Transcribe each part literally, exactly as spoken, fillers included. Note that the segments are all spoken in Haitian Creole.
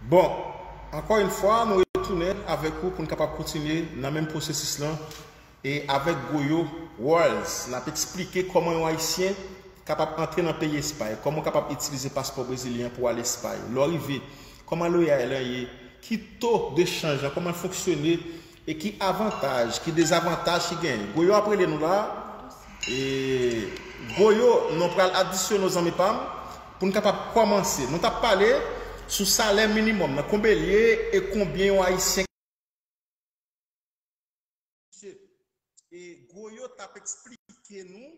Bon, ankò yon fwa, nou retounen avèk ou pou n kapab kontinye nan menm pwosesis lan. E avèk Goyo Worlds, n ap eksplike kòman yon Ayisyen kapab antre nan peyi Espay, kòman w kapab itilize paspò brezilyen pou w al Espay. Lè w rive, kòman loyer lan ye, ki to de chanj lan, kòman l fonksyone, e ki avantaj, ki dezavantaj ki genyen. Goyo ap rele nou la. E Goyo, nou pral adisyone w, zanmi pa m, pou n kapab kòmanse. Nou t ap pale sou salè minimòm nan, konbyen l ye e konbyen yon Ayisyen. E Goyo t ap eksplike nou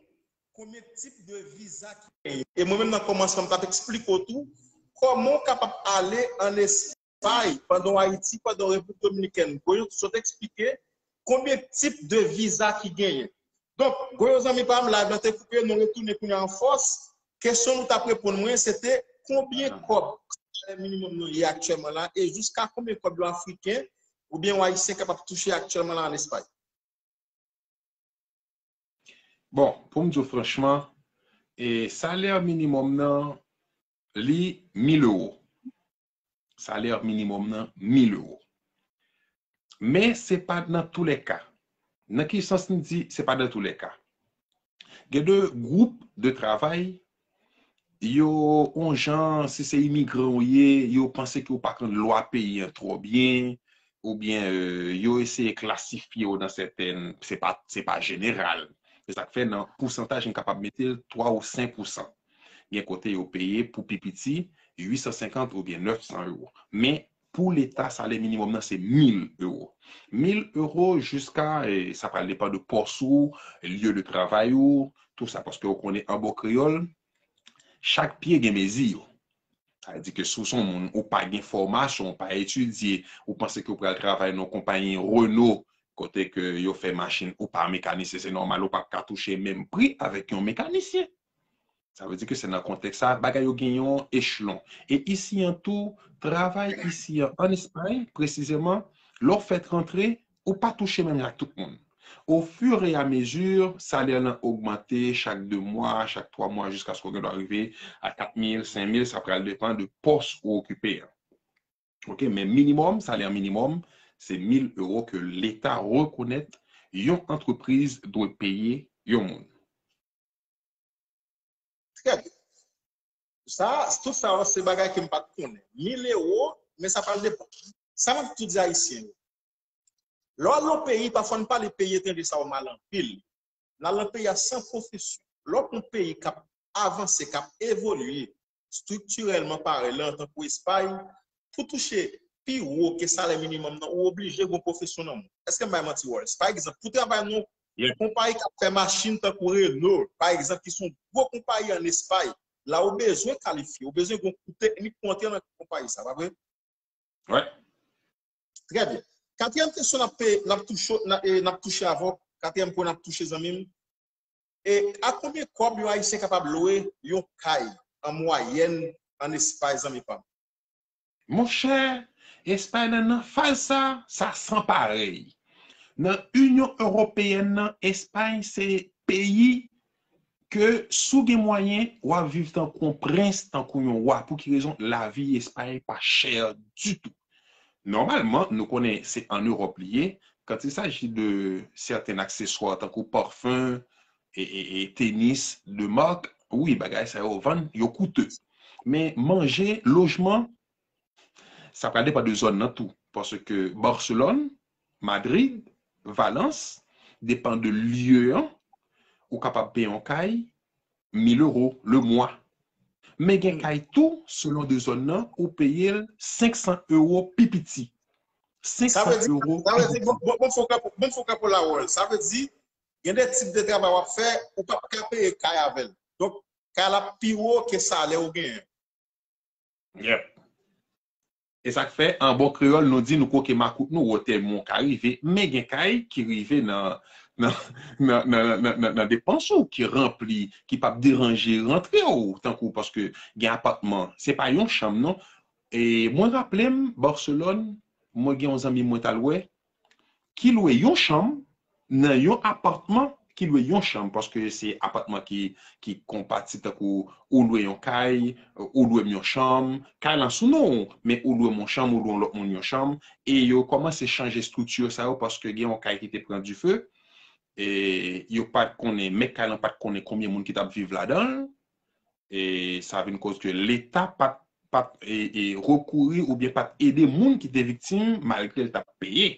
konbyen tip de viza ki genyen. E mwen menm nan kòmansman, m t ap eksplike w tou kòman w kapab ale ann Espay pandan w Ayiti, pandan w Repiblik Dominikèn. Goyo sot eksplike konbyen tip de viza ki genyen. Donk, Goyo zanmi pa m, live lan te koupe, nou retounen kounye a an fòs. Kesyon nou t ap reponn mwen, se te konbyen kòb salè minimòm nou ye aktyèlman la, e jiska konbyen kòb yon Afriken oubyen yon Ayisyen kapab touche aktyèlman la ann Espay? Bon, pou m di w franchman, e salè minimòm nan, li mil ewo. Salè minimòm nan, mil ewo. Men se pa nan toulèka. Nan ki sans m di se pa nan toulèka? Gen de gwoup de travay, yo, yon jan, si se imigran w ye, yo panse ke w pa konn lwa peyi an twò byen, oubyen euh, yo eseye klasifye w nan sètèn, se pa, se pa jeneral. Se sa k fè nan pousantaj, m kapab mete l twa ou senk pousan. Gen kote yo peye pou pi piti uit san senkant oubyen nèf san ewo. Men pou leta, salè minimòm nan se mil ewo. Mil ewo jiska, eh, sa pral depann de pòs ou, lye de travay ou, tou sa. Paske ou konnen an bon kreyòl, chak pye gen mezi yo. Sa vle di ke si w se yon moun ou pa gen fòmasyon, ou pa etidye, ou panse ke w pral travay nan yon konpayi Renault, kote ke yo fè machin, ou pa mekanisyen, se nòmal ou p ap ka touche menm pri avèk yon mekanisyen. Sa vle di ke se nan kontèks sa, bagay yo gen yon echelon. E isi an tou, travay isi an, ann Espay, presizeman, lè w fèt rantre, ou pa touche menm jan ak tout moun. Au fur et à mesure, salè lan ogmante chak de mwa, chak twa mwa, jiskaske w gen dwa rive a kat mil, senk mil, sa pral depann de pòs ou okipe an. Ok, men minimòm, salè minimòm, se mil ewo ke leta rekonèt yon antrepriz dwe peye yon moun. Trè byen. Sa, tout sa yo se bagay ke m pa t konnen. Mil ewo, men sa pral depann. Sa m ap tou di Ayisyen yo. Lè w al nan yon peyi, pafwa n pale peyi etranje sa yo mal anpil. N al nan peyi a san pwofesyon. Lè w pran yon peyi k ap avanse, k ap evolye, estriktirèlman parle, tankou Espay, pou touche pi wo ke salè minimòm nan, ou oblije gen yon pwofesyon nan men w. Èske m bay manti, Worlds? Pa egzanp, pou travay nan yon konpayi k ap fè machin tankou Renault, pa egzanp, ki se yon gwo konpayi ann Espay, la ou bezwen kalifye, ou bezwen gen yon kou teknik pou antre nan konpayi sa, pa vre? Wi. Trè byen. Katriyèm kesyon n ap pe, n ap touche, n ap, e, n ap touche avè w, katriyèm pwen n ap touche, zanmi m, e a konbyen kòb yon Ayisyen kapab lwe yon kay an mwayèn ann Espay, zanmi pa m? Monchè, Espay nan, nan faz sa, sa san parèy. Nan Inyon Ewopeyèn nan, Espay se peyi ke si w gen mwayen, w ap viv tankou yon prens, tankou yon wa. Pou ki rezon? Lavi Espay pa chè ditou. Nòmalman, nou konnen se ann Ewòp li ye. Quand il s'agit de certains accessoires, tankou parfum, e, e, e tenis de marque, wi, bagay sa yo vann, yo koute. Men manje, lojman, sa pral depann de zòn nan tou. Paske Barcelone, Madrid, Valence, depann de lye an, ou kapab peye yon kay mil ewo le mwa. Men gen kay tou, selon de zòn nan, ou peye l senk san ewo pi piti. Senk san ewo pi piti. Sa vle di, bon, bon, bon, fè w kanpe, bon, fè w kanpe w la, Worlds. Sa vle di, gen de tip de travay w ap fè, ou p ap ka peye kay avè l. Donk, kay la pi wo ke salè ou genyen. Yep. E sa k fè, an bon kreyòl, nou di nou kwoke makout nou, wotè mwen w ka rive, men gen kay ki rive nan, nan, nan, nan, nan, nan, nan depans ou, ki ranpli, ki p ap deranje rantre w, tankou, paske gen apatman, se pa yon chanm, non. E mwen raple m, Barcelone, mwen gen yon zanmi mwen t al wè, ki lwe yon chanm nan yon apatman ki lwe yon chanm, paske se apatman ki, ki konpati, tankou ou lwe yon kay, ou lwe m yon chanm, kay lan sou non w, men ou lwe m yon chanm, ou lwe yon lòt moun yon chanm, e yo kòmanse chanje estrikti sa yo, paske gen yon kay ki te pran dife, e yo pa t konnen, mèt kay lan pa t konnen konbyen moun ki t ap viv ladan l, e sa vin koz ke Leta pa t, pa t, e, e, rekouri oubyen pa t ede moun ki te viktim, malgre l t ap peye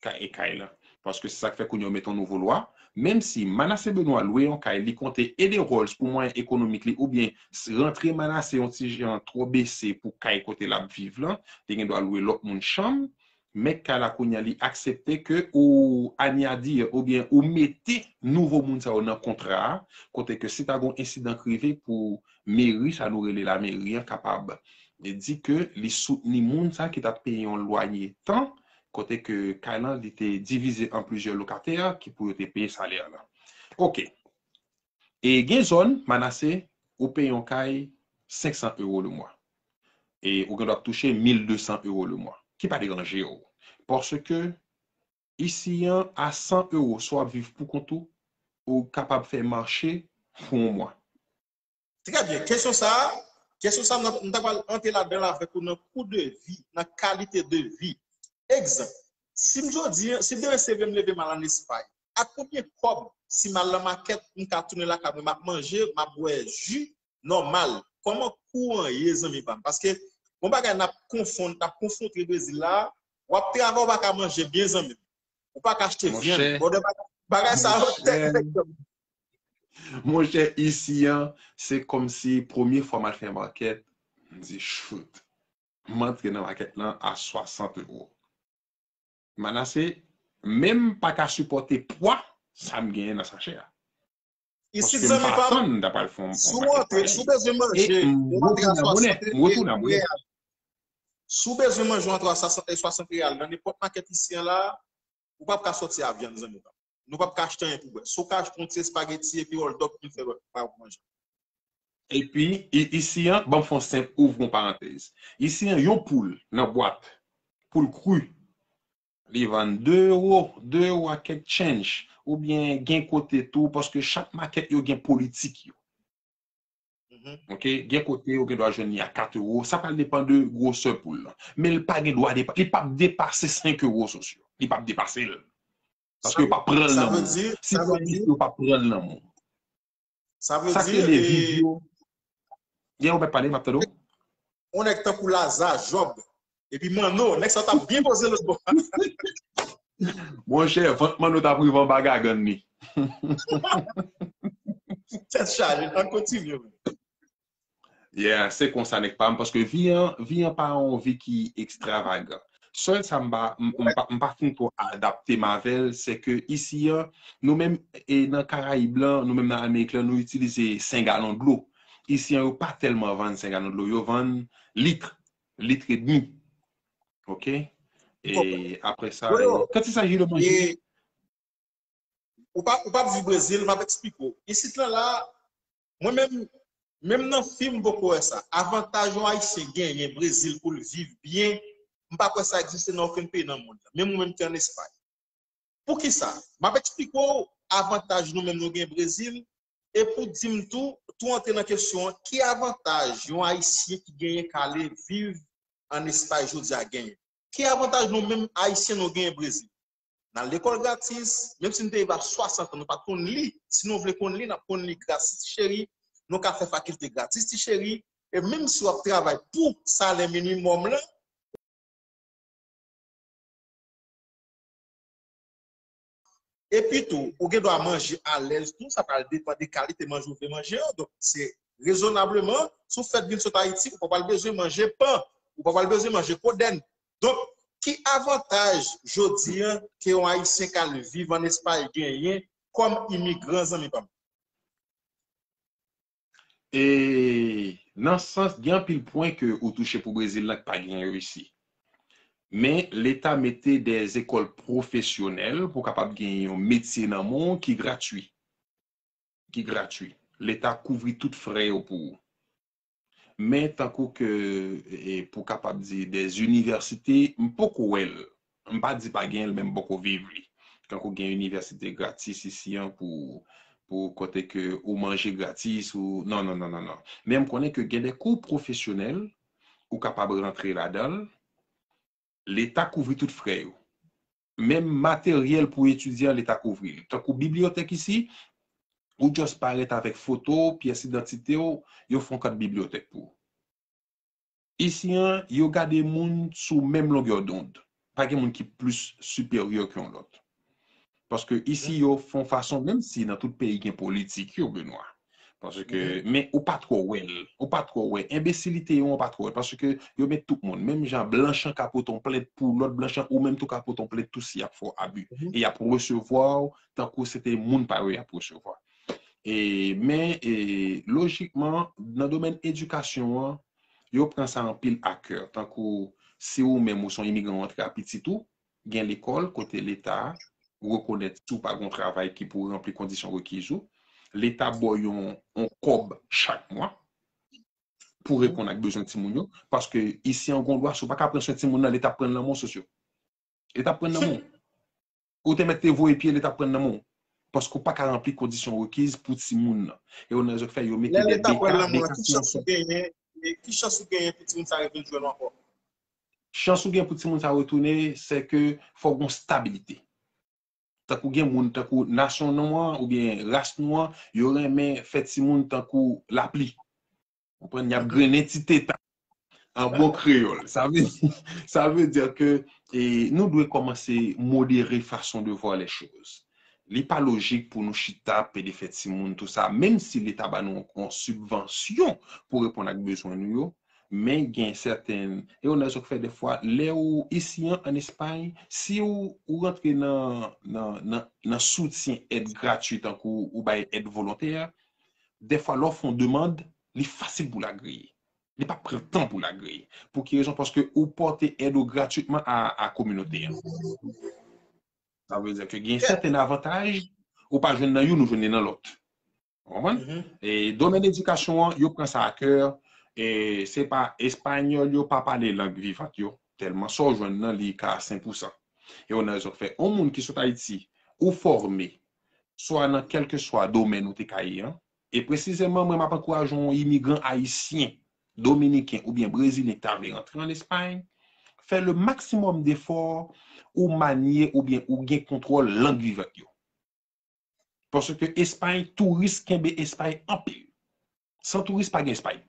kay, e kay lan. Paske se sa k fè kounye a yo mete yon nouvo lwa, menm si Manassé Benoît lwe yon kay, li konte Ede Rolls pou mwayen ekonomik li, oubyen s-, rantre Manassé yon ti jan twò bese pou kay kote l ap viv lan, li gen dwa lwe lòt moun chanm, mèt kay la kounye a li aksepte ke ou anyadir oubyen ou mete nouvo moun sa yo nan kontra a, kote ke si ta gen yon ensidan k rive pou meri, sa nou rele lameri an, kapab di ke li soutni moun sa ki t ap peye yon lwaye tan, kote ke kay lan li te divize an plizyè lokatè ki pou yo te peye salè lan. Oke. E gen zòn, Manassé, ou peye yon kay senk san ewo le mwa. E ou gen dwa ap touche mil de san ewo le mwa, ki pa deranje w. Paske isi an, a san ewo, si w ap viv pou kont ou, ou kapab fè mache pou yon mwa. Trè byen. Kesyon sa a, kesyon sa a, m ta pral antre ladan l avèk ou nan kou de vi, nan kalite de vi. Egzanp, si m jodi, si demen se vre m leve m al ann Espay, ak konbyen kòb, si m al nan makèt, m ka tounen lakay mwen, m ap manje, m ap bwè ji nòmal? Kòman kou an ye, zanmi pa m? Paske, yon bagay n ap konfonn, n ap konfwonte Brezil la, w ap travay, w pa ka manje byen, zanmi m. Ou pa ka achte vyann. Bon, de bagay, bagay sa yo tèt nèg. Monchè, isi an, se kòmsi premye fwa m al fè makèt, m di, shoot. M antre nan makèt lan a swasant ewo. Manassé, menm pa ka sipòte pwa sa m genyen nan sachè a. Isit, zanmi pa m, si w antre, si w bezwen manje, ou antre a swasant reyal. Si w bezwen manje, ou antre a swasant reyal nan nenpòt makèt isi an la, ou p ap ka sòti a vyann, zanmi pa m. Nou p ap ka achte anyen pou bwè. Si w ka achte yon ti espageti epi hòldòk pou nou fè pa pou manje. Epi, isi an, ban m fè yon senp, ouvri yon parantèz. Isi an, yon poul nan bwat, poul kri, li vann de ewo, de ewo ak kèk change, oubyen gen kote tou, paske chak makèt yo gen politik yo. Oke, gen kote yo gen dwa jwenn li a kat ewo, sa pral depann de gwosè poul lan. Men li pa gen dwa depa, li p ap depase senk ewo, Sosyo. Li p ap depase l. Paske yo p ap pran l nan men w. Si w pa gen, yo p ap pran l nan men w. Sa k rele viv yo. Gen yon mèt pale, m ap tande w. Yon nèg tankou Laza, Jòb, epi Manno, nèg sa t ap byen poze lòt bò. Monchè, vant Manno t ap rive anba gagann li. Tèt chaje, ann kontinye. Yeah, se konsa nèg pa m, paske vi an, vi an pa yon vi ki ekstravagan. Sèl sa m pa, m, m pa, m pa fin twò adapte m avè l, se ke isi an, nou menm, e nan Karayib lan, nou menm nan Amerik lan, nou itilize sen galon dlo. Isi an, yo pa tèlman vann sen galon dlo, yo vann lit, lit edmi. Oke? E apre sa, e, kantisa ji de manje? Ou pa, ou p ap viv Brezil, m ap eksplike w. Isit lan la, mwen menm, menm nan fim m poko wè sa. Avantaj yon Ayisyen genyen Brezil pou l viv byen, m pa kwè sa egziste nan okenn peyi nan mond lan. Menm ou menm ki ann Espay. Poukisa? M ap eksplike w avantaj nou menm nou gen Brezil, e pou di m tou, tou antre nan kesyon an, ki avantaj yon Ayisyen ki genyen k ale viv ann Espay jodi a genyen? Ki avantaj nou menm Ayisyen nou genyen Brezil? N al lekòl gratis, menm si n te rive a swasant an, nou pa t konn li. Si nou vle konn li, n ap konn li gratis, ti cheri. Nou ka fè fakilte gratis, ti cheri. E menm si w ap travay pou salè minimòm lan, epi tou, ou gen dwa manje alèz tou, sa pral depann de kalite manje ou vle manje an. Donk, se rezonableman, si w fèt vin sot Ayiti, ou pa pral bezwen manje pan, ou pa pral bezwen manje kodèn. Donk, ki avantaj jodi an ke yon Ayisyen k al viv ann Espay genyen kòm imigran, zanmi pa m? E nan sans, gen anpil pwen ke ou touche pou Brezil lan k pa gen yo isi. Men Leta mete de zekòl pwofesyonèl pou w kapab gen yon metye nan men w ki gratui. Ki gratui. Leta kouvri tout frè yo pou ou. Men tankou ke, e, pou kapab di de inivèsite, m poko wè l. M pa di pa gen l, men m poko viv li. Tankou gen inivèsite gratis isi an pou, pou kote ke ou manje gratis, ou, non, non, non, non, non. Men m konnen ke gen de kou pwofesyonèl, ou kapab rantre ladan l, Leta kouvri tout frè yo. Menm materyèl pou etidyan, Leta kouvri l. Tankou bibliyotèk isi, ou just parèt avèk foto, pyès idantite w, yo fè yon kat bibliyotèk pou ou. Isi an, yo gade moun sou menm longè dond. Pa gen moun ki plis siperyè ke yon lòt. Paske isi, yo fè yon fason, menm si nan tout peyi gen politik yo, Benoît. Paske, men ou pa twò wè l. Ou pa twò wè. Enbesilite yo, ou pa twò wè l. Paske yo met tout moun. Menm jan blanch an ka pote yon plent pou lòt blanch an, ou menm tou ka pote yon plent tou si y ap fè w abi. E y ap resevwa w tankou se te moun pa yo y ap resevwa. E, men, e, lojikman, nan domèn edikasyon an, yo pran sa anpil a kè. Tankou si ou menm ou se yon imigran ou antre a pitit ou, gen lekòl kote Leta rekonèt si w pa gen yon travay ki pou ranpli kondisyon rekiz ou, Leta ba w yon, yon kòb chak mwa pou reponn ak bezwen timoun yo. Paske isi an gon lwa, si w pa ka pran swen timoun nan, Leta ap pran l nan men w, Sosyo. Leta ap pran l nan men w. Ou te mèt te voye pye, Leta ap pran l nan men w. Paske w pa ka ranpli kondisyon rekiz pou timoun nan. E yon nan rezon k fè yo mete de beka, beka finansman. Ki chans ou genyen, e ki chans ou genyen pou timoun sa revin jwenn ou ankò? Chans ou gen pou timoun sa retounen, se ke fò gen stabilite. Tankou gen moun, tankou nasyon nou an, oubyen ras nou an, yo renmen fè timoun tankou lapli. Konprann? Y ap grennen ti teta an bon kreyòl. Sa vle, sa vle di ke e, nou dwe kòmanse modere fason de voir les choses. Li pa lojik pou nou chita, pede fè timoun, tou sa, menm si Leta ba nou yon sibvansyon pou reponn ak bezwen nou yo, men gen sèten, e yon rezon k fè defwa, lè ou isi an, an Espay, si ou, ou rantre nan, nan, nan, nan soutyen èd gratui, tankou ou bay èd volontè, defwa lè w fè yon demann, li fasil pou l agreye. Li pa pran tan pou l agreye. Pou ki rezon? Paske ou pote èd ou gratitman a, a kominote an. Sa vle di ke gen sèten avantaj ou pa jwenn nan youn, ou jwenn li nan lòt. Ou konprann? E domèn edikasyon an, yo pran sa a kè. E se pa espanyòl yo pa pale lang vivant yo, tèlman sa w jwenn nan li ka a sen pou san. E yon nan rezon k fè yon moun ki sot Ayiti, ou fòme, swa nan kèlkeswa domèn ou te ka ye an, e presizeman, mwen m ap ankouraje yon imigran ayisyen, dominiken oubyen brezilyen ki ta vle rantre an Espay, fè le maksimòm defò ou manye oubyen ou gen kontwòl lang vivant yo. Paske Espay, touris kenbe Espay anpil. San touris, pa gen Espay.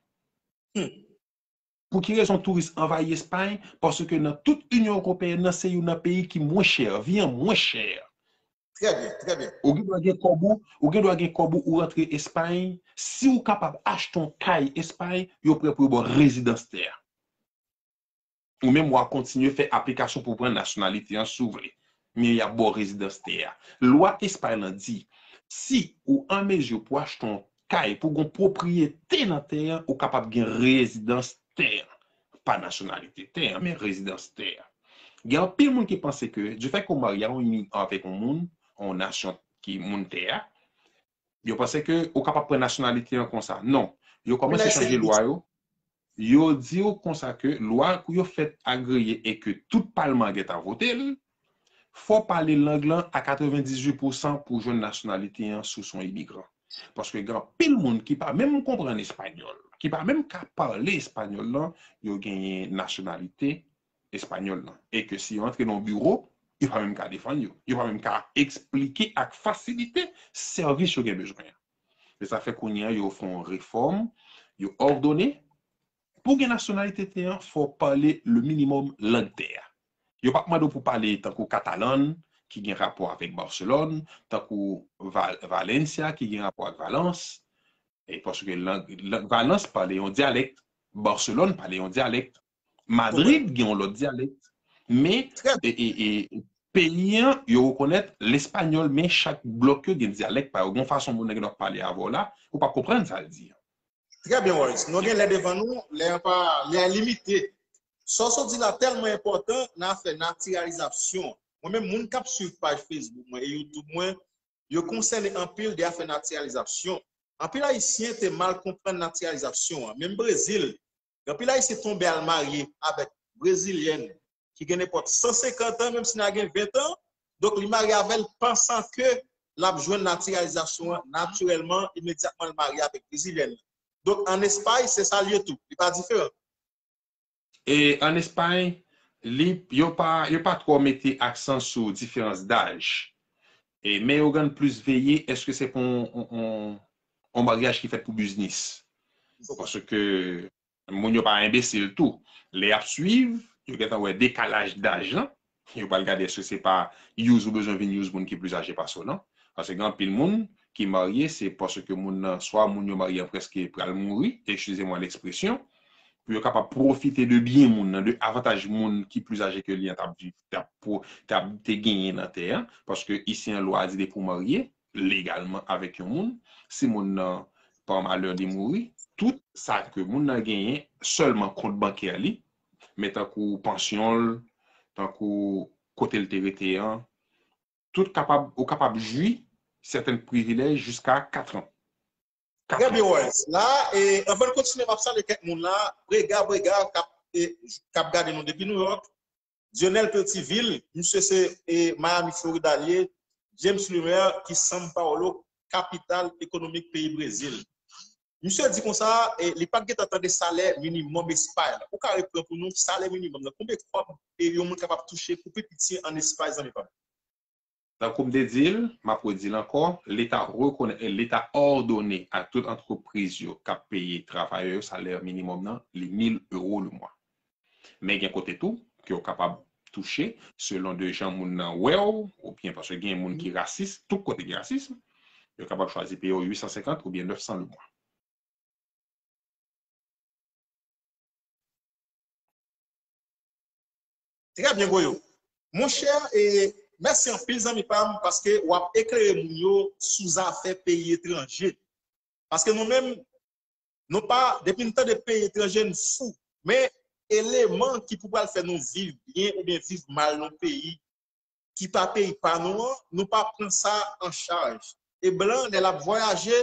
Pou ki rezon touris anvayi Espay? Paske nan tout Inyon Ewopeyèn nan, se youn nan peyi ki mwen chè, vi an mwen chè. Trè byen, trè byen. Ou gen dwa gen kòb ou, ou gen dwa gen kòb ou, ou rantre Espay. Si ou kapab achte yon kay Espay, yo prè pou yo ba w rezidans tè a. Ou menm w a kontinye fè aplikasyon pou w pran nasyonalite an si w vle. Men y ap ba w rezidans tè a. Lwa Espay lan di, si ou an mezi pou achte yon kay, pou w gen pwopriyete nan tè an, ou kapab gen rezidans tè an. Pa nasyonalite tè an, men rezidans tè an. Gen anpil moun ki panse ke, du fait ke w marye a yon, avèk yon moun, yon nasyon ki moun tè a, yo panse ke ou kapab pran nasyonalite an konsa. Non. Yo kòmanse chanje lwa yo. Yo di w konsa ke lwa pou yo fèt agreye e ke tout palman an gentan vote l, fò w pale lang lan a katrevendizuit pousan pou w jwenn nasyonalite an si w se yon imigran. Paske gen anpil moun ki pa menm konprann espanyòl, ki pa menm ka pale espanyòl lan, yo genyen nasyonalite espanyòl lan. E ke si yo antre nan yon biwo, yo pa menm ka defann yo. Yo pa menm ka eksplike ak fasilite sèvis yo gen bezwen an. E sa fè kounye a yo fè yon refòm, yo òdone, pou gen nasyonalite tè an, fò w pale le minimòm lang tè a. Yo p ap mande w pou w pale tankou Katalan, ki gen rapò avèk Barcelone, tankou Val, Valencia, ki gen rapò ak Valence. E paske lang, lang Valence pale yon dyalèk, Barcelone pale yon dyalèk, Madrid gen yon lòt dyalèk. Men, e, e, e, peyi an, yo rekonèt lespanyòl, men chak blòk yo gen dyalèk pa yo. Gen yon fason moun nan gen dwa pale avè w la, ou pa konprann sa l di an. Trè byen, Waris. Nou gen lè devan nou, lè an pa, lè an limite. Sa w sot di la tèlman enpòtan nan afè natiralizasyon. Mwen menm, moun k ap swiv paj Facebook mwen e YouTube mwen, yo konsène anpil de afè natiralizasyon. Anpil Ayisyen te mal konprann natiralizasyon an. Menm Brezil, gen anpil Ayisyen tonbe al marye avèk Brezilyèn ki gen nenpòt san senkant an, menm si n a gen ven an, Donk, li marye avè l pansan ke l ap jwenn natiralizasyon an natirèlman, imedyatman l marye avèk brezilyèn nan. Donk, ann Espay, se sa l ye tou. Li pa diferan. E ann Espay, li, yo pa, yo pa twò mete aksan sou diferans daj. E, men yo gentan plis veye, èske se pa yon, yon, yon, yon maryaj ki fèt pou biznis? Paske moun yo pa enbesil tou. Lè y ap swiv, yo gentan wè dekalaj daj lan. Yo pral gade èske se pa use ou bezwen vin use moun ki plis aje pase w lan. Paske gen anpil moun ki marye, se paske moun nan, swa moun yo marye an prèske pral mouri, excusez-moi l'expression, pou yo kapab pwofite de byen moun nan, de avantaj moun ki plis aje ke li an t ap viv, t ap, t ap te genyen nan tè an. Paske isi an lwa a di depi w marye legalman avèk yon moun, si moun nan pa malè li mouri, tout sa ke moun nan genyen, sèlman kont bankè li, men tankou pansyon l, tankou kote l te rete an, tout kapab, ou kapab jwi sèten privilèj jiska kat an. Trè byen, Wallace. La, e, anvan n kontinye, m ap salye kèk moun la. Brega, Brega, k ap, e, k ap gade nou depi New York. Dionel Petivil, misye se, e, Miami, Florida l ye. James Lumer, ki São Paulo, kapital ekonomik peyi Brezil. Misye di konsa, e, li pa t gentan tande salè minimòm Espay la. Ou ka reprann pou nou salè minimòm nan? Konbyen kòb, e, yon moun kapab touche pou pi piti ann Espay, zanmi pa m? Tankou m te di l, m ap redi l ankò, Leta rekonèt, Leta òdone a tout antrepriz yo k ap peye travayè yo salè minimòm nan, li mil euro le mwa. Men gen kote tou ke w kapab touche selon de jan moun nan wè w, oubyen paske gen moun ki rasis, tout kote gen rasism, yo kapab chwazi peye w uit san senkant oubyen nèf san le mwa. Trè byen, Goyo. Monchè, e, mèsi anpil, zanmi pa m, paske w ap eklere moun yo sou zafè peyi etranje. Paske nou menm, nou pa, depi n tande peyi etranje, n fou. Men, eleman ki pou pral fè nou viv byen oubyen viv mal nan peyi ki pa peyi pa nou an, nou pa pran sa an chaj. E blan, lè l ap vwayaje,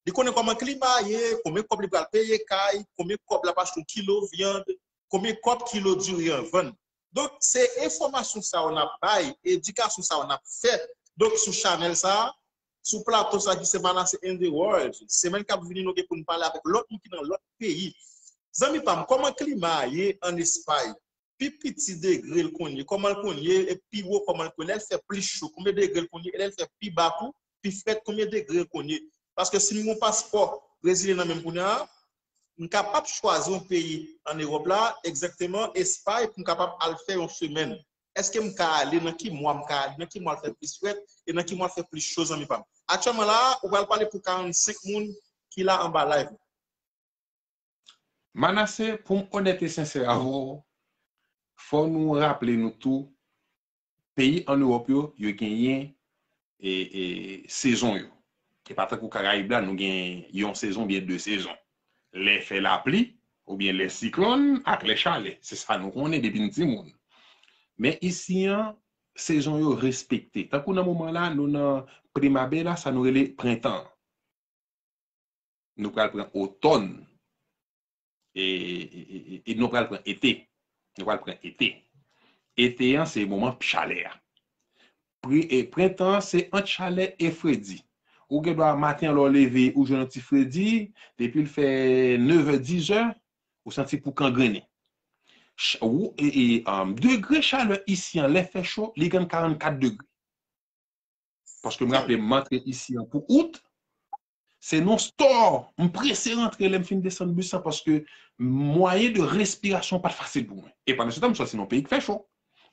li konnen kòman klima a ye, konbyen kòb li pral peye kay, konbyen kòb l ap achte yon kilo vyann, konbyen kòb kilo diri an vann. Donk, se enfòmasyon sa yo n ap bay, edikasyon sa yo n ap fè. Donk, sou chanèl sa a, sou plato sa ki se Manasseh in the World, semèn k ap vini, nou gen pou n pale avèk lòt moun ki nan lòt peyi. Zanmi pa m, kòman klima a ye ann Espay? Pi piti degre l konn ye, kòman l konn ye, e pi wo kòman l konn ye, lè l fè plis cho, konbyen degre l konn ye, e lè l fè pi ba tou, pi frèt, konbyen degre l konn ye. Paske si m gen yon paspò brezilyen nan men m kounye a, m kapab chwazi yon peyi ann Ewòp la, egzakteman Espay, pou m kapab al fè yon semèn. Èske m ka ale, nan ki mwa m ka ale, nan ki mwa l fè plis frèt, e nan ki mwa l fè plis cho, zanmi pa m? Aktyèlman la, ou pral pale pou karannsenk moun ki la anba live. Manasseh, pou m onèt e sensè avè w, fò nou raple nou tou, peyi ann Ewòp yo, yo genyen e, e, sezon yo. E pa tankou Karayib la, nou gen yon sezon oubyen de sezon. Lè fè lapli, oubyen lè siklòn, ak lè chalè. Se sa nou konnen depi n timoun. Men isi an, sezon yo respekte. Tankou nan moman la, nou nan primavera, sa nou rele prentan. Nou pral pran otòn. E, e, e, e nou pral pran ete. Nou pral pran ete. Ete an, se moman chalè a. Pre, e, prentan an, se ant chalè e fredi. Ou gen dwa maten an, lè w leve, ou jwenn yon ti fredi, depi l fè nevè, dizè, ou santi pou kangrennen. Ch, ou, e, e, um, degre chalè isi an, lè fè cho, li gentan karannkat degre. Paske m raple m antre isi an pou out, se non stò, m prese rantre lè m fin desann bis lan paske mwayen de respirasyon pa t fasil pou mwen. E pandan se tan, m sòti nan peyi k fè cho.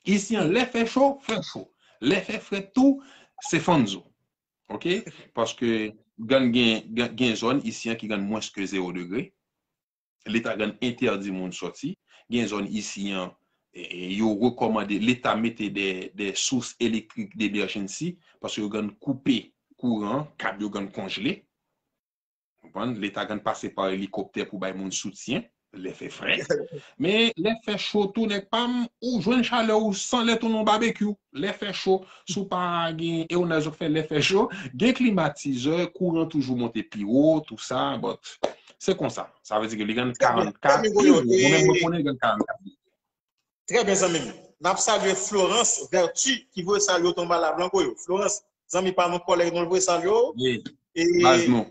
Isi an, lè fè cho, fè cho. Lè fè frèt tou, se fann zo. Oke? Paske gen, gen, gen, gen zòn isi an ki gen mwens ke zewo degre. Leta gentan entèdi moun sòti. Gen zòn isi an, e, e, yo rekòmande, Leta mete de, de sous elektrik d'emergency, paske yo gentan koupe kouran, kab yo gentan konjle. Konprann? Leta gentan pase pa elikoptè pou bay moun soutyen, lè fè frèt. Men lè fè cho tou, nèg pa m, ou jwenn chalè ou san lè tounen yon babekyou. Lè fè cho, si w pa gen, e w nan zòn k fè lè fè cho, gen klimatizè, kouran toujou monte pi wo, tou sa, but se konsa. Sa vle di ke li gentan karannkat, pi wo. Mwen menm, mwen konnen li gentan karannkat. Trè byen, zanmi m. N ap salye Florence Vertu ki voye salye w tou anba live lan, Goyo. Florence, zanmi pa nou, kòlèg nou, l voye salye w. E baz nou.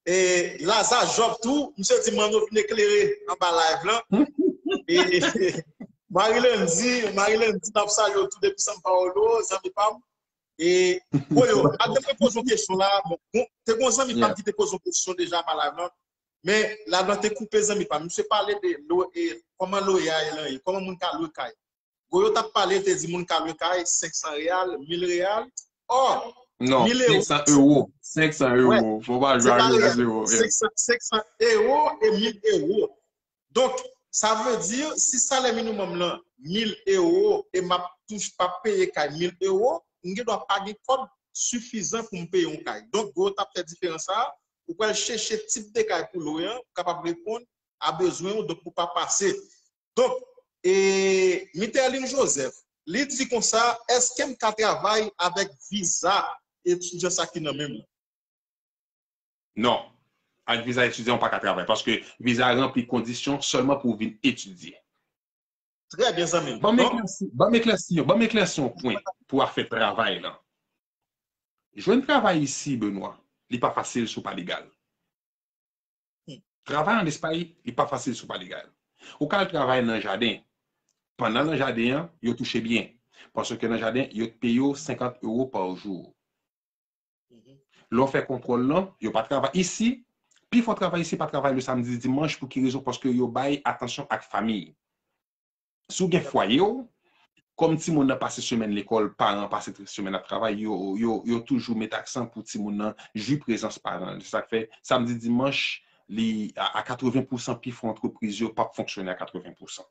E Laza Job tou, misye di Manno vin eklere anba live lan. E Marilandy, Marilandy, n ap salye w tou depi São Paulo, zanmi pa m. E Goyo, a te mwen poze yon kesyon la, bon, te gen yon zanmi pa m ki te poze yon kesyon deja anba live lan. Men live lan te koupe, zanmi pa m. Misye pale de kòman loyay lan ye, kòman moun ka lwe kay. Goyo t ap pale, l te di moun ka lwe kay, senk san reyal, mil reyal. Ò, non, senk san ewo. Senk san ewo. Fò pa jwe avèk ewo. Senk san ewo e mil ewo. Donk, sa vle di, si salè minimòm lan mil ewo e m ap touche, p ap peye kay mil ewo, m gen dwa pa gen kòb sifizan pou m peye yon kay. Donk, Goyo t ap fè diferans sa a, ou pral chèche tip de kay pou lwe an, pou kapab reponn a bezwen w, donk pou pa pase. Donk, e, Miterline Joseph, li di konsa, èske m ka travay avèk viza etidyan sa ki nan men m lan? Non. Ak viza etidyan, ou pa ka travay, paske viza a ranpli kondisyon sèlman pou w vin etidye. Trè byen, zanmi m. Ban m eklèsi, ban m eklèsi yon, ban m eklèsi yon pwen pou afè travay lan. Jwenn travay isi, Benoît, li pa fasil si w pa legal. Travay an Espay, li pa fasil si w pa legal. Ou ka al travay nan jaden. Pandan nan jaden an, yo touche byen. Paske nan jaden, yo peye w senkant ewo pa jou. Lè w fè kontwòl lan, yo pa travay isi. Pifò travay isi pa travay le samdi, dimanch. Pou ki rezon? Paske yo bay atansyon ak fanmi. Si w gen fwaye w, kòm timoun nan pase semèn lekòl, paran an pase semèn ap travay, yo, yo, yo toujou met aksan pou timoun nan jwi prezans paran l. Se sa k fè, samdi, dimanch, li a, a katreven pousan pifò antrepriz yo p ap fonksyone a katreven pousan.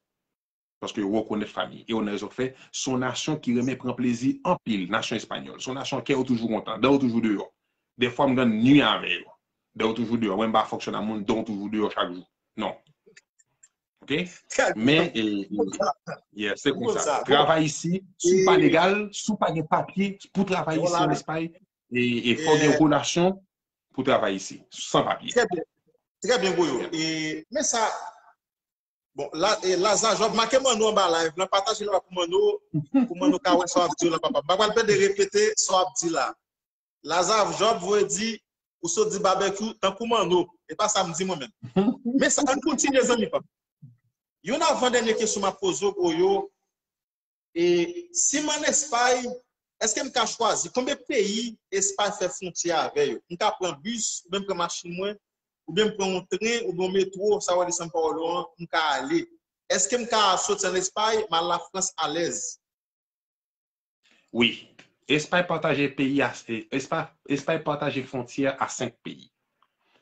Paske yo rekonèt fanmi. E w nan rezon k fè, se yon nasyon ki renmen pran plezi anpil, nasyon espanyòl. Se yon nasyon kè yo toujou kontan, dan yo toujou deyò. Dèfwa m gen nwi avè yo. Dan yo toujou deyò. Mwen m pa fonksyone a moun, dan yo toujou deyò chak jou. Non. Ok? Men, e, e, yeah, se konsa. Travay isi, si w pa legal, si w pa gen papye pou travay isi an Espay, e, e fò w gen relasyon pou travay isi, san papye. Trè byen. Trè byen, Goyo. E, men sa, bon, la, e, Laza Job, make Manno anba live lan, pataje l pou Manno, pou Manno ka wè sa w ap di yo la, papa. M pa pral pede repete sa w ap di la. Laza Job voye di, ou sot di babekyou tankou Manno. E pa sa m di mwen menm. Men sa, ann kontinye, zanmi pa m. Youn avan dènye kesyon m ap poze w, Goyo, e, si m ann Espay, èske m ka chwazi konbyen peyi Espay fè fwontyè avè yo? M ka pran bis, oubyen m pran machin mwen, oubyen m pran yon tren, oubyen yon metwo, sa w ap di São Paulo an, m ka ale. Èske m ka soti ann Espay, m al Lafrans alèz? Wi. Espay pataje peyi a, Espay, Espay pataje fwontyè a senk peyi.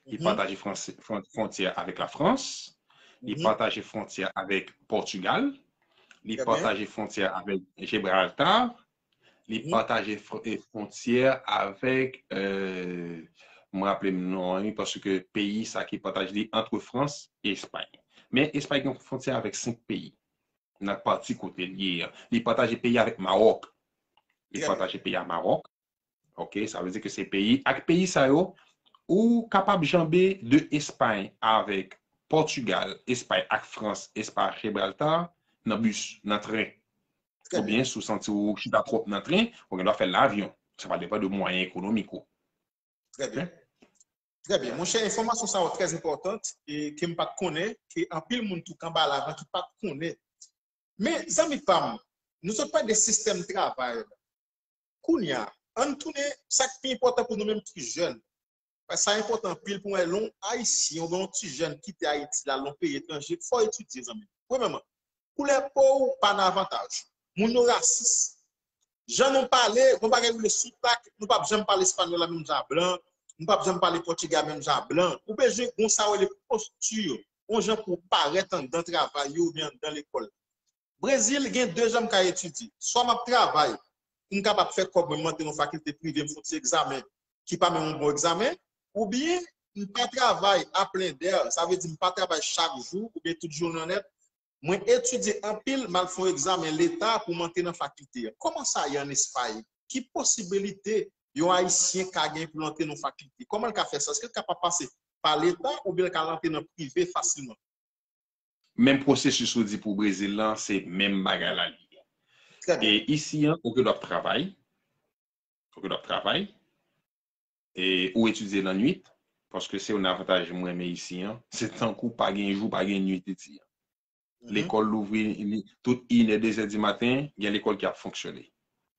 Li pataje fwontyè avèk Lafrans, li pataje fwontyè avèk Pòtigal, li pataje fwontyè avèk Jibraltar, li pataje fwontyè avèk, euh, m raple m non an wi, paske peyi sa ki pataje li ant Frans e Espay. Men Espay gen fwontyè avèk senk peyi. Nan pati kote l ye an. Li pataje peyi avèk Mawòk. Li pataje peyi a Mawòk. Ok, sa vle di ke se peyi, ak peyi sa yo, ou kapab janbe de Espay avèk Pòtigal, Espay ak Frans, Espay ak Jibraltar, nan bis, nan tren. Oubyen, si w santi w chita twòp nan tren, ou gen dwa fè l nan avyon. Sa va depann de mwayen ekonomik ou. Trè byen. Trè byen. Monchè, enfòmasyon sa yo trè enpòtan e ke m pa t konnen, ke anpil moun tou k anba live lan ki pa t konnen. Men, zanmi pa m, nou sot pale de sistèm travay la. Kounye a, ann tounen sa k pi enpòtan pou nou menm ki jèn. Paske sa enpòtan anpil pou mwen, lè yon Ayisyen oubyen yon ti jèn kite Ayiti la, al yon peyi etranje, fò w etidye, zanmi. Premyèman, koulè po w pa nan avantaj ou. Moun yo rasis. Jan nou pale, gon bagay rele soutrak, nou p ap janm pale espanyòl la menm jan a blan, nou p ap janm pale pòtigè a menm jan a blan. Ou bezwen gon sa yo rele postir, yon jan pou w parèt anndan travay yo oubyen anndan lekòl. Brezil gen de jan m ka etidye. Swa m ap travay pou m kapab fè kòb mwen, m antre nan yon fakilte prive, m fè yon ti egzamen ki pa menm yon bon egzamen, oubyen m pa travay a plen dè, sa vle di m pa travay chak jou oubyen tout jounen nèt, mwen etidye anpil, m al fè yon egzamen leta pou m antre nan fakilte a. Kòman sa ye ann Espay? Ki posibilite yon Ayisyen ka gen pou l antre nan yon fakilte? Kòman l ka fè sa? Èske l kapab pase pa leta oubyen l ka antre nan prive fasilman? Menm pwosesis ou di pou Brezil lan, se menm bagay la li ye. E isi an, ou gen dwa ap travay, ou gen dwa ap travay, e ou etidye lannwit, paske se youn nan avantaj mwen renmen isi an, se tankou pa gen jou, pa gen nwit isi an. Lekòl louvri tout inè, dezè di maten, gen lekòl ki ap fonksyone.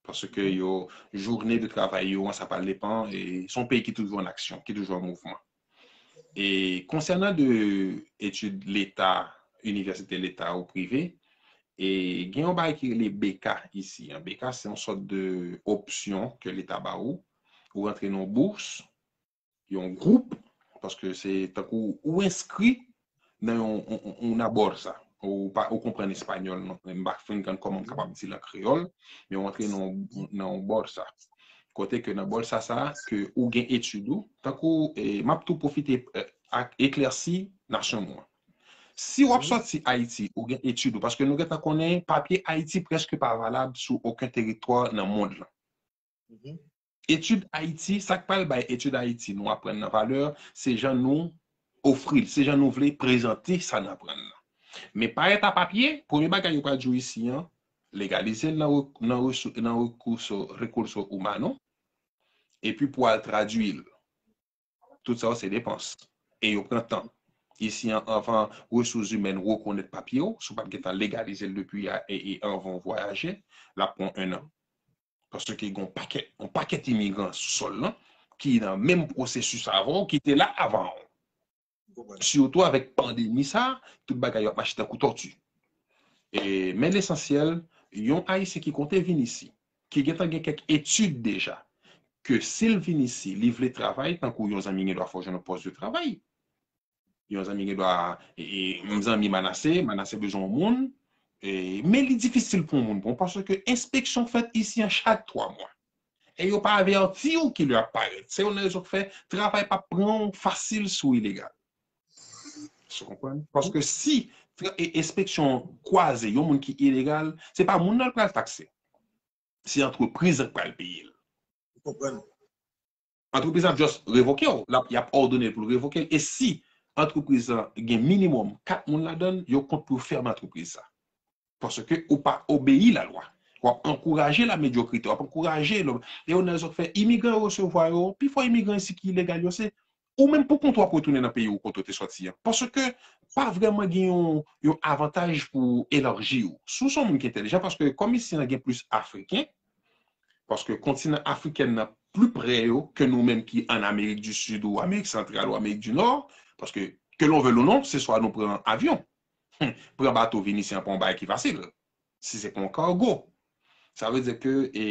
Paske yo, jounen de travay yo an, sa pral depann, e se yon peyi ki toujou an aksyon, ki toujou an mouvman. E konsènan de etid leta, inivèsite leta ou prive, e gen yon bagay ki rele beka isi an. Beka se yon sòt de opsyon ke leta ba ou. Ou rantre nan yon bous, yon gwoup, paske se tankou ou enskri nan yon, yon, yon, yon bolsa. Ou pa, ou konprann espanyòl, non? M pa fin konn kòman m kapab di l an kreyòl, men ou antre nan, nan yon bolsa. Kote ke nan bolsa sa, ke ou gen etid ou, tankou, e, m ap tou pwofite, e, ak eklèsi nasyon nou an. Si w ap sòti Ayiti, ou gen etid ou, paske nou gentan konnen papye Ayiti prèske pa valab sou okenn teritwa nan mond lan. Etid Ayiti, sa k pral bay etid Ayiti nou aprann nan valè, se jan nou ofri l, se jan nou vle prezante sa n aprann nan. Men parèt a papye, premye bagay yo pral di w isi an, legalize l nan, re- nan, resou- nan rekurso, recurso humano, epi pou al tradui l. Tout sa yo se depans. E yo pran tan. Isi an, anvan resous imèn rekonèt papye w, si w pa t gentan legalize l depi a- e, e anvan w vwayaje, l ap pran en an. Paske gen yon pakèt, yon pakèt imigran sou sòl lan ki nan menm pwosesis avè w, ki te la avan w. Sitou avèk pandemi sa, tout bagay yo ap mache tankou tòti. E, men lesansyèl, yon Ayisyen ki konte vin isi, ki gentan gen kèk etid deja, ke si l vin isi, li vle travay, tankou yon zanmi gen dwa fè w jwenn yon pòs de travay. Yon zanmi gen dwa, e, e, m zanmi Manase, Manase bezwen yon moun, e, men li difisil pou yon moun bon, paske enspeksyon fèt isi an chak twa mwa. E yo pa avèti w ki lè ap parèt. Se youn nan rezon k fè travay p ap pran w fasil si w ilegal. Ou konprann? Paske si tra- e- enspeksyon kwaze yon moun ki ilegal, se pa moun nan l pral takse. Se antrepriz lan k pral peye l. Ou konprann? Antrepriz lan ap just revoke w, l ap, y ap òdone l pou l revoke l. E si antrepriz lan gen minimòm kat moun ladan l, yo kont pou yo fèmen antrepriz sa. Paske ou pa obeyi lalwa. W ap ankouraje la medyokrite, w ap ankouraje lòm. E yo nan rezon k fè imigran yo resevwa yo, pifò imigran isi ki ilegal yo, se ou menm pou kont w ap retounen nan peyi w kote w te sòti an. Paske pa vrèman gen yon, yon avantaj pou elaji w. Si w se yon moun ki entèlijan, paske kòm isi an gen plis Afriken, paske kontinan afriken nan pli pre yo ke nou menm ki an Amerik di Sid ou Amerik Santral ou Amerik di Nò, paske ke l'on veuille ou non, se swa nou pran avyon, pran bato vin isi an pa yon bagay ki fasil, si se pa yon kago. Sa vle di ke e,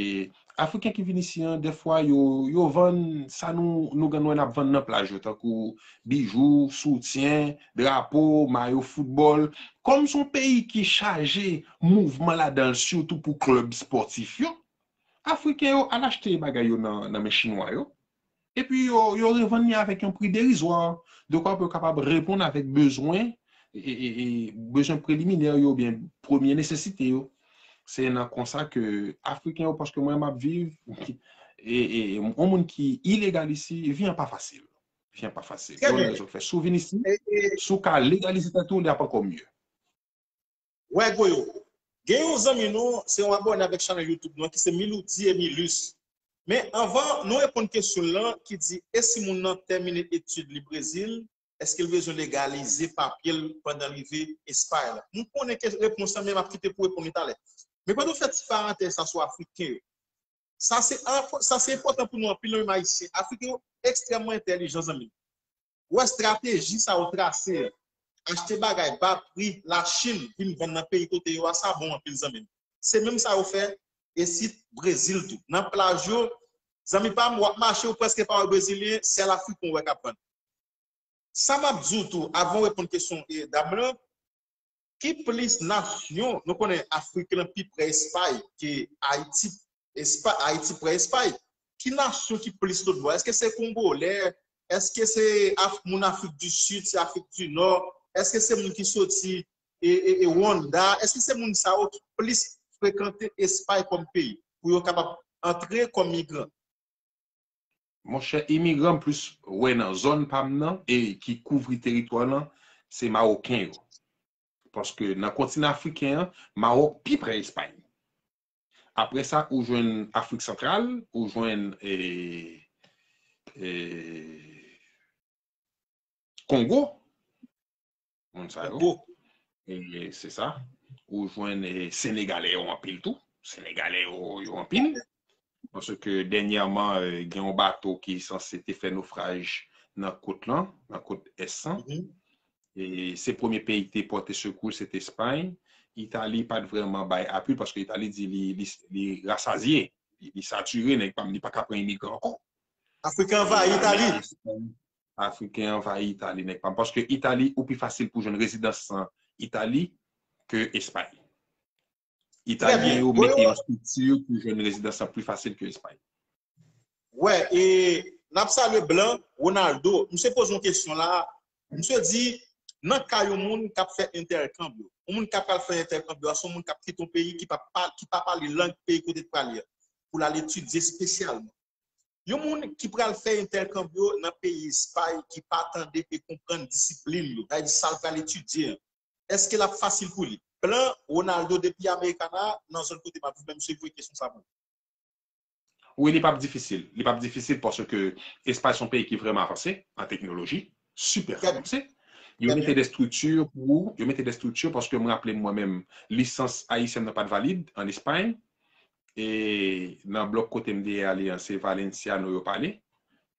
Afriken ki vin isi an, dèfwa yo, yo vann sa nou, nou gen nou wè n ap vann nan plaj yo, tankou bijou, soutyen, drapo, mayo foutbòl. Kòm se yon peyi ki chaje mouvman ladan l, sitou pou klèb spòtif yo, Afriken yo al achte bagay yo nan, nan men Chinwa yo. Epi yo, yo revann li avèk yon pri derizwa. Dekwa pou yo kapab reponn avèk bezwen, e, e, e, bezwen preliminè yo, oubyen premye nesesite yo. Se nan konsa ke Afriken yo, paske mwen m ap viv, e, e, yon moun ki ilegal isi, vi an pa fasil. Vi an pa fasil. Yon rezon k fè, si w vin isi, si w ka legalize tèt ou, li ap ankò mye. Wè Goyo, gen yon zanmi nou, se yon abòne avèk chanèl YouTube nou an ki se Miloudi Emilus. Men anvan nou reponn kesyon l lan ki di e si moun nan tèmine etid li Brezil, èske l bezwen legalize papye l pandan l rive Espay la? M konnen ke repons lan, men m ap kite pou reponn li talè. Men pandan w fè ti parantèz sa sou Afriken yo, sa se sa se enpòtan pou nou anpil nan menm Ayisyen. Afriken yo ekstrèmman entèlijan zanmi m. Ou wè estrateji sa yo trase an. Achte bagay ba pri Lachin vin vann nan peyi kote yo a, sa bon anpil zanmi m. Se menm sa yo fè esit Brezil tou. Nan plaj yo, zanmi pa m, w ap mache, ou prèske pa wè Brezilyen, sèl Afriken w wè k ap vann. Sa m ap di w tou, avan w reponn kesyon e, dam lan, ki plis nasyon, nou konnen Afrik lan pi pre Espay ke Ayiti, Espay, Ayiti pre Espay. Ki nasyon ki plis lòtbò? Èske se Kongolè? Èske se Af, moun Afrik di Sid, se Afrik di Nò? Èske se moun ki soti e, e, e Rwanda? Èske se moun sa yo ki plis frekante Espay kòm peyi pou yo kapab antre kòm migran? Monchè, imigran m plis wè nan zòn pa m nan e ki kouvri teritwa lan, se Mawoken yo. Paske nan kontinan afriken an, Mawòk pi pre Espay. Apre sa, ou jwenn Afrik Santral, ou jwenn e, e, Kongo. Moun sa yo. Kongo. E, se sa. Ou jwenn e, Senegalè yo anpil tou. Senegalè yo, yo anpil. Paske dènyèman, e, gen yon bato ki sanse te fè nofraj nan kot lan, nan kot ès lan. E se premye peyi ki te pòte sekou, se te Espay. Itali pa t vrèman bay apui l, paske Itali di li, li, li rasazye, li, li satire, nèg pa m, li pa ka pran imigran ankò. Afriken anvayi Itali. Afriken anvayi Itali, nèg pa m. Paske Itali, ou pi fasil pou jwenn rezidans an Itali ke Espay. Italyen yo mete yon estrikti pou jwenn rezidans lan pli fasil ke Espay. Wè, e n ap salye Blan Ronaldo. Misye poze yon kesyon la. Misye di, nan ka yon moun k ap fè entèkanb yo, yon moun k ap al fè entèkanb yo, se yon moun k ap kite yon peyi ki pa, ki pa pale lang peyi kote l prale a, pou l al etidye espesyalman. Yon moun ki pral fè entèkanb yo nan peyi Espay ki pa tande e konprann disiplin yo, sa vle di sa l pral etidye an, èske l ap fasil pou li? Blan Ronaldo depi Americana, nan zòn kote m ap viv, men misye voye kesyon sa pou mwen. Wi, li p ap difisil. Li p ap difisil paske Espay se yon peyi ki vrèman avanse an teknoloji, sipè avanse. Yo mete de estrikti pou ou, yo mete de estrikti paske m raple m mwen menm, lisans ayisyèn nan pa t valid an Espay. E nan blòk kote m te ye ale an, se Valenciano yo pale.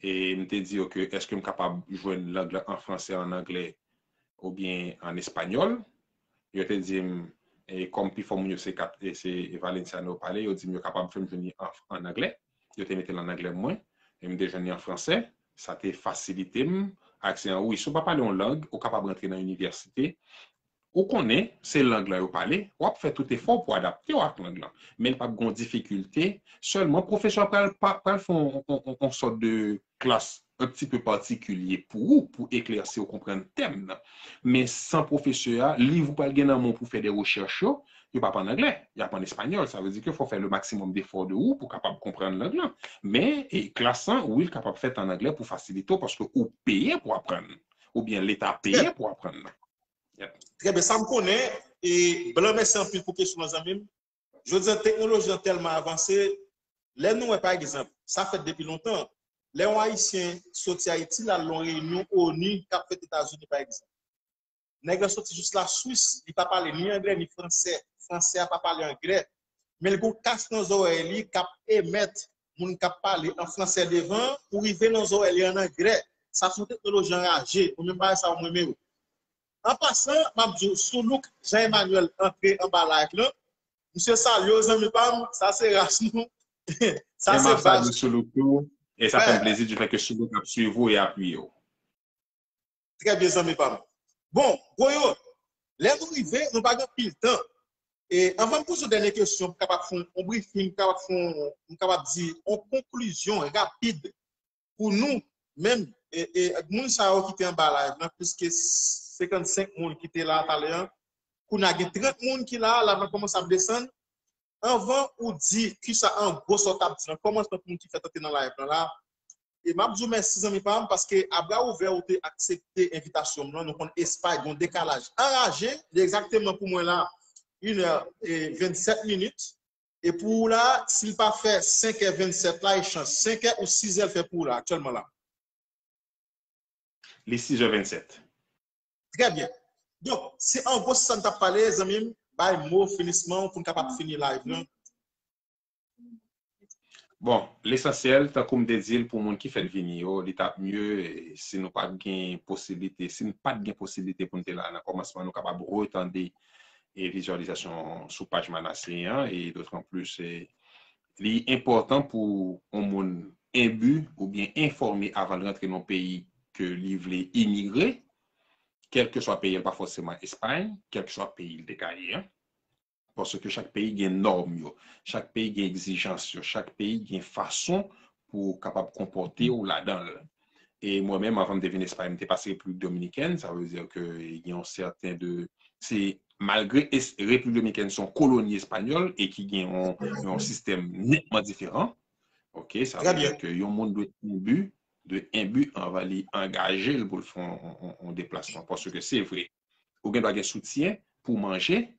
E m te di yo ke èske m kapab jwenn lang lan an fransè, an anglè, oubyen an espanyòl. Yo te di m, e kòm pifò moun yo se kat, e se Valenciano yo pale, yo di m yo kapab fè m jwenn li an, an anglè. Yo te mete l an anglè pou mwen, e m te jwenn li an fransè. Sa te fasilite m aksè an. Wi, si w pa pale yon lang, ou kapab rantre nan inivèsite. Ou konnen, se lang lan yo pale, w ap fè tout efò pou adapte w ak lang lan. Men l p ap gen yon difikilte. Sèlman, pwofesè a pral, pral fè yon, yon, yon, yon sòt de klas un petit peu particulier pou ou, pou eklèsi ou konprann tèm nan. Men san pwofesè a, liv ou pral gen nan men w pou fè de rechèch yo, yo p ap an anglè, y ap an espanyòl. Sa vle di ke fò w fè le maximum d'effort de ou pou w kapab konprann lang lan. Men e, klas lan, wi, l kapab fèt an anglè pou fasilite w, paske ou peye pou aprann. Oubyen Leta peye pou aprann. Trè byen, sa m konnen. E Blan, mèsi anpil pou kesyon an, zanmi m. Jodi a, teknoloji an tèlman avanse, lè nou wè, pa egzanp, sa fèt depi lontan, lè yon Ayisyen soti Ayiti, l al nan yon reyinyon ONU k ap fèt Etazini, pa egzanp. Nèg lan soti jis Laswis, li pa pale ni anglè ni fransè. Fransè a pa pale anglè. Men l gen yon kas nan zòrèy li k ap emèt moun k ap pale an fransè devan pou rive nan zòrèy li an anglè. Sa se yon teknoloji anraje. Mwen menm bagay sa yo m renmen yo. An pasan, m ap di w, Soulouk Jean Emmanuel antre anba live lan. Misye salye w, zanmi pa m. Sa se ras nou. Sa se baz. Soulouk tou. E sa fè m plezi di fè ke Soulouk ap swiv ou e apiye w. Trè byen, zanmi pa m. Bon, Goyo, lè nou rive, nou pa gen anpil tan. E anvan m poze yon dènye kesyon, pou kapab fè yon briefing, pou kapab fè yon, m kapab di, yon konklizyon rapid pou nou menm, e, e, moun sa yo ki te anba live lan, plis ke senkannsenk moun ki te la talè an, kounye a gen trant moun ki la, live lan kòmanse ap desann. Anvan ou di kisa an gwo sa w t ap di nan kòmansman pou moun ki fèk antre nan live lan la, e m ap di w mèsi zanmi pa m, paske a bra ouvè ou te aksepte envitasyon m lan, nou konn Espay gen yon dekalaj anraje, li egzakteman pou mwen la, inè e vennsèt minit, e pou ou la, si l pa fè senkè vennsèt la, e chans, senkè ou sizè l fè pou ou la, aktyèlman la. Li sizè vennsèt. Trè byen. Donk, se an gwo se sa n t ap pale, zanmi m, bay mo finisman w pou n kapab fini live lan. Bon, lesansyèl, tankou m te di l, pou moun ki fèk vini yo, li t ap mye, e, si nou pa t gen posiblite, si n pa t gen posiblite pou n te la nan kòmansman, nou kapab retande e vizyalizasyon sou paj Manassé an, e dotranplis, e, li enpòtan pou yon moun enbi oubyen enfòme avan l rantre nan yon peyi ke li vle imigre, kèlkeswa peyi a, pa fòseman Espay, kèlkeswa peyi l te ka ye a. Paske chak peyi gen nòm yo, chak peyi gen egzijans yo, chak peyi gen fason pou w kapab konpòte w ladan l. E mwen menm, anvan m te vin Espay, m te pase Repiblik Dominikèn, sa vle di ke gen yon sèten de, se malgre Repiblik Dominikèn se yon koloni espanyòl e ki gen yon, yon sistèm nètman diferan, oke, sa vle di ke yon moun dwe enbi, dwe enbi anvan li angaje l pou l fè yon, yon, yon deplasman. Paske se vre, ou gen dwa gen soutyen pou manje,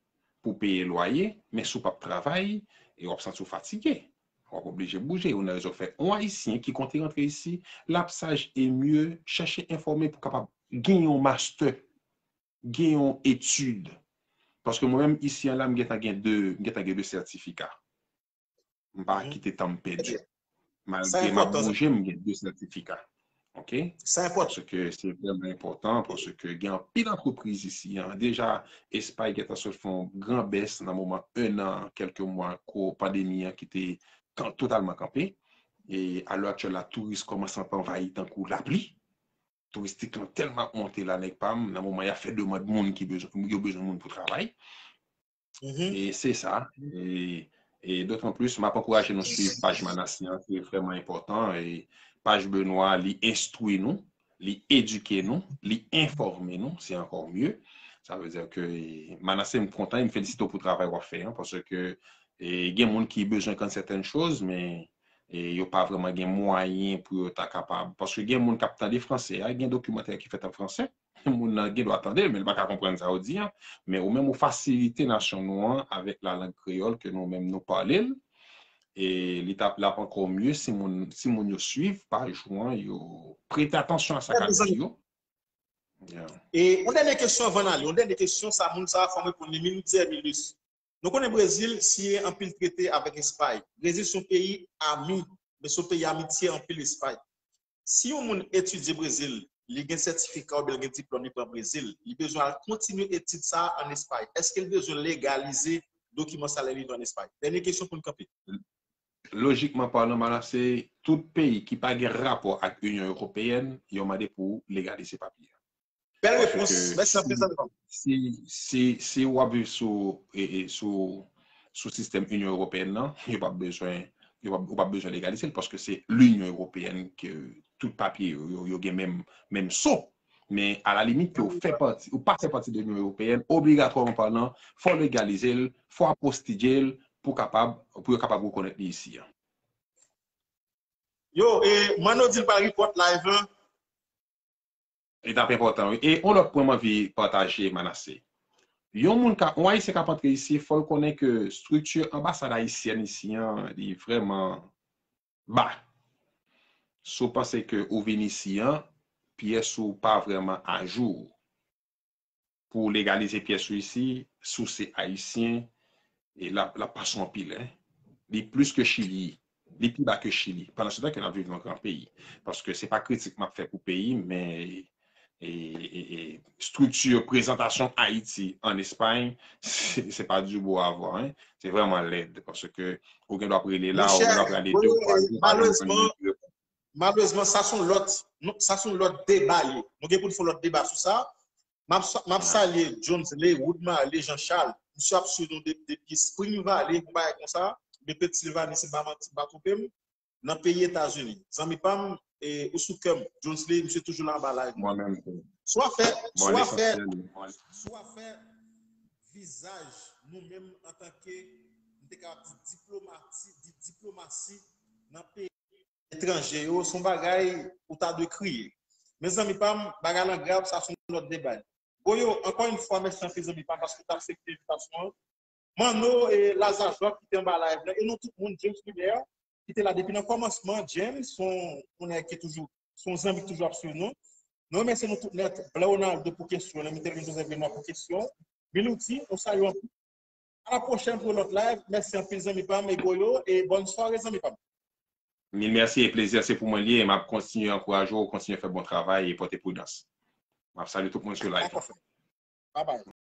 pou peye lwaye, men si w p ap travay, e w ap santi w fatige. W ap oblije bouje. Youn nan rezon k fè yon Ayisyen ki konte rantre isi, l ap saj e mye chèche enfòme pou kapab gen yon mastè, gen yon etid. Paske mwen menm isi an la, m gentan gen de, m gentan gen de sètifika. M pa kite tan m pèdi. Malgre m ap bouje, m gen de sètifika. Ok? Paske se vrèman enpòtan, paske gen anpil antrepriz isi an. Deja, Espay gentan sot fè yon gran bès nan moman en an, kèlke mwa, ko pandemi an ki te kan-, totalman kanpe. E alè aktyèl la, touris kòmanse ap anvayi tankou lapli. Touristik lan tèlman ap monte la, nèg pa m, nan moman y ap fè demann moun ki bezwen, yo bezwen moun pou travay. E se sa. E, e dotan plis, m ap ankouraje nou swiv paj Manase an, se vrèman enpòtan. E paj Benoît, li enstwi nou, li edike nou, li enfòme nou, se ankò mye. Sa vle di ke, e, Manase, m kontan e m felisite w pou travay w ap fè an, paske, e, gen moun ki bezwen konn sètèn choz, men, e, yo pa vrèman gen mwayen pou yo ta kapab. Paske gen moun k ap tande franse a, gen dokimantè ki fèt an franse. Moun nan gen dwa tande l, men l pa ka konprann sa yo di an. Men ou menm ou fasilite nasyon nou an avèk lalang kreyòl ke nou menm nou pale l. E li t ap, l ap ankò mye si moun, si moun yo swiv paj ou an, yo prete atansyon a sa k ap di yo. Yeah. E yon dènye kesyon anvan n ale, yon dènye kesyon, sa moun sa a fò m reponn li, Mildier Milus. Nou konnen Brezil siyen anpil trete avèk Espay. Brezil se yon peyi ami, men se yon peyi amitye anpil Espay. Si yon moun etidye Brezil, li gen sètifika oubyen l gen diplòm, li pran Brezil, li bezwen al kontinye etid sa a ann Espay. Èske l bezwen legalize dokiman sa a lè li rive ann Espay? Dènye kesyon pou n kanpe. Lojikman palan, Manase, tout peyi ki pa gen rapò ak Inyon Ewopeyèn, yo mande pou w legalize papye a. Bèl repons. Mèsi anpil, zanmi pa m. Si, si, si w ap viv sou, e, e, sou, sou sistèm Inyon Ewopeyèn nan, yo p ap bezwen, yo p ap, ou p ap bezwen legalize l, paske se Linyon Ewopeyèn ke tout papye yo, yo, yo gen menm, menm so. Men, alalimit, ke w fè pati, ou pa fè pati de Linyon Ewopeyèn, obligatwaman palan, fò w legalize l, fò w apostije l pou kapab, pou yo kapab rekonèt li isi a. Yo, e, Manno di l pral report live lan. Etap enpòtan, wi. E yon lòt pwen m anvi pataje, Manase. Yon moun ka, yon Ayisyen k ap antre isi, fò l konnen ke estrikti anbasad ayisyèn isi an, li vrèman ba. Si w panse ke ou vin isi an, pyès ou pa vrèman ajou. Pou w legalize pyès ou isi, si w se Ayisyen, e l ap, l ap pase w anpil, en. Li plis ke Chili, li pi ba ke Chili. Pandan se tan ke n ap viv nan gran peyi. Paske se pa kritik m ap fè pou peyi m, men, e, e, e, estrikti prezantasyon Ayiti ann Espay, se, se pa du beau à voir, en. Se vrèman lèd, paske ou gen dwa ap rele la, ou gen dwa ap rele de, twa jou, pa janm jwenn moun ki reponn. Malerezman, sa se yon lòt, non, sa se yon lòt deba li ye. Nou gen pou n fè yon lòt deba sou sa. M ap sa-, m ap salye Jonesley, Wood Marley, Jean Charles. Misye ap swiv nou de-, depi Spring Valley, yon bagay konsa. De Pennsylvanie, si m pa manti, m pa twonpe m. Nan peyi Etazini. Zanmi pa m, e, ou sou kè m. Jonesley, misye toujou la anba live. Mwen menm tou. Sou afè, sou afè, sou afè vizaj, nou menm antanke, m te kapab di diplomati, di diplomasi nan peyi etranje yo, se yon bagay ou ta dwe kriye. Men zanmi pa m, bagay lan grav, sa se yon lòt deba. Goyo, ankò yon fwa, mèsi anpil zanmi pa m, paske w te aksepte envitasyon an. Manno e Laza Jòb ki te anba live la, e nou tout moun, James Lubert, ki te la depi nan kòmansman, James, se yon, yon nèg ki toujou, se yon zanmi ki toujou ap swiv nou. Nou remèsye nou tout nèt, Black Ronaldo pou kesyon, Lemitelvin Joseph Benoît pou kesyon. Milouti, nou salye w anpil. A la pwochèn pou yon lòt live. Mèsi anpil, zanmi pa m, e Goyo, e bòn sware, zanmi pa m. Mil mèsi e plezi a se pou mwen li ye, e m ap kontinye ankouraje w, kontinye fè bon travay e pòte pridans. M ap salye tout moun sou live la. Bye bye.